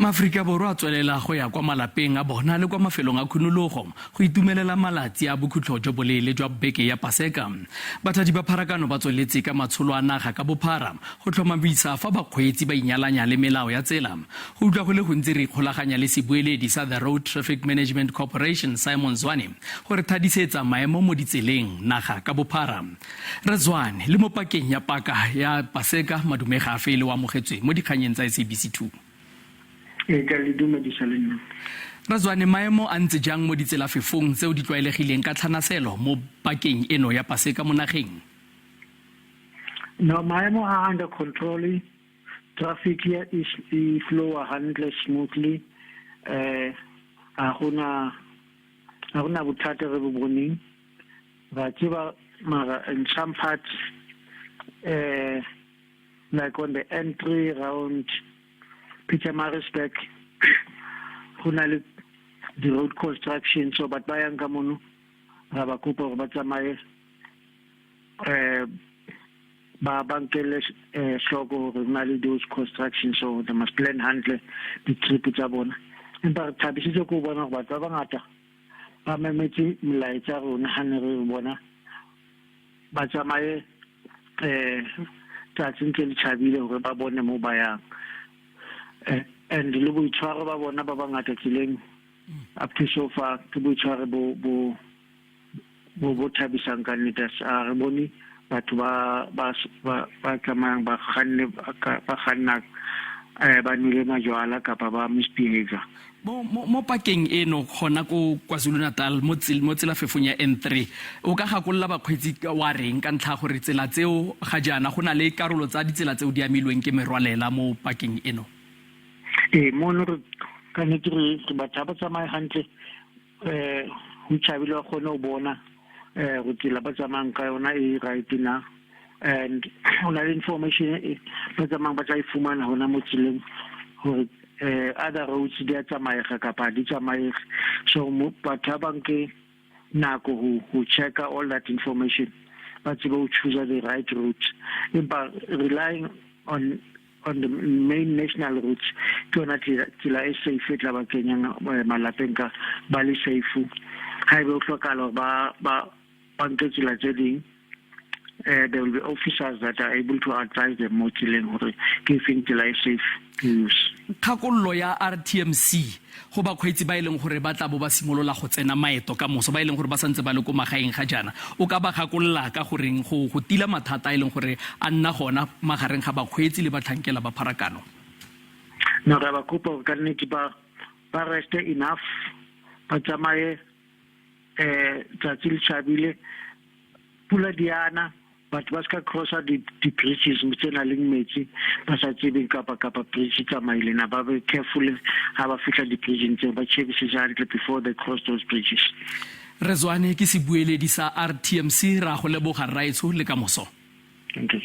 Maaforika Borwa a tswelela go ya kwa malapeng a bona le kwa mafelong a khunologo go itumelela malatsi a bokhutlo jo boleele jwa beke ya Paseka. Bathati ba pharakano ba tsweletse ka matsholo a naga ka bophara go tlhomamisa fa bakgweetsi ba inyalanya le melao ya tsela. Go utlwa go le gontsi re ikgolaganya le sebueledi sa The Road Traffic Management Corporation Simon Zwane go re thadisetsa maemo mo ditseleng naga ka bophara. Rre Zwane, le mo pakeng ya paka ya Paseka, madume ga a fele o amogetswe mo dikganyeng tsa SABC 2. Ee, ke a le dumedisa le nna. Rre Zwane, maemo a ntse jang mo ditselafefong tseo di tlwaelegileng ka tlhanaselo mo pakeng eno ya Paseka mo nageng? No, maemo a under control. Traffic ya e, e flowa hantle smoothly. A gona bothata re bo boneng. Ra tseba mara in some parts, like on the N3 round Pietermaritzburg, go na le di-road construction, so batho ba yang ka mono ra ba kopa gore ba tsamaye ba nkele hloko gore go na le those construction, so they must plan hantle di-trip tsa bona. Empa re thabisitse ko bona gore batho ba bangata ba mametse molaetsa rona ha ne re bona ba tsamaye tsatsi ntse le tjhabile hore ba bone mo ba yang, and le boitshwaro ba bona ba bangata tseleng up to so far ke boitshwaro bo thabisang ka nnete. A re bone batho ba tsamayang ba kganne ba kganna ba nwele majwala kapa ba misbehavior. Mo pakeng eno gona ko KwaZulu-Natal mo tselafefong ya N3, o ka gakolola bakgweetsi wa reng ka ntlha gore tsela tseo ga jaana go na le karolo tsa ditsela tseo di amilweng ke merwalela mo pakeng eno? Ee, mono re ka nnete re batho ba tsamaye hantle, ho tjhabile, ba kgone ho bona go tsela ba tsamayang ka yona e right na, and ho na le information e ba tsamayang ba tla e fumana hona mo tseleng gore other roads di a tsamaega kapa di tsamaege. So batho ba ba nke nako ho checka all that information, ba tsebe ho choose the right route, empa relying on the main national routes ke yona tsela e safe e tla ba kenyang malapeng ka ba le safe. Ha ebe o hlokala gore ba nke tsela tse ding, there will be officers that are able to advise them mo tseleng gore ke efeng tsela e safe to use. Kgakololo ya RTMC go bakgweetsi ba e leng gore ba tla bo ba simolola go tsena maeto ka moso, ba e leng gore ba santse ba le ko magaeng ga jaana, o ka ba gakolola ka goreng go tila mathata a e leng gore a nna gona magareng ga bakgweetsi le batlhankela ba pharakano? No, ra ba kopa gore ka nnete ba reste enough, ba tsamaye tsatsi le tjhabile, pula di ana, batho ba ska crossa di-bridges tse nang le metsi ba sa tsebeng kapa bridge tsamaile na. Ba be careful ha ba fihla di-bridgeng tseo, ba chekisise hantle before they cross those bridges. Re Zwane ke sebueledi sa RTMC. Ra go leboga, rraetsho, le ka moso. Thank you.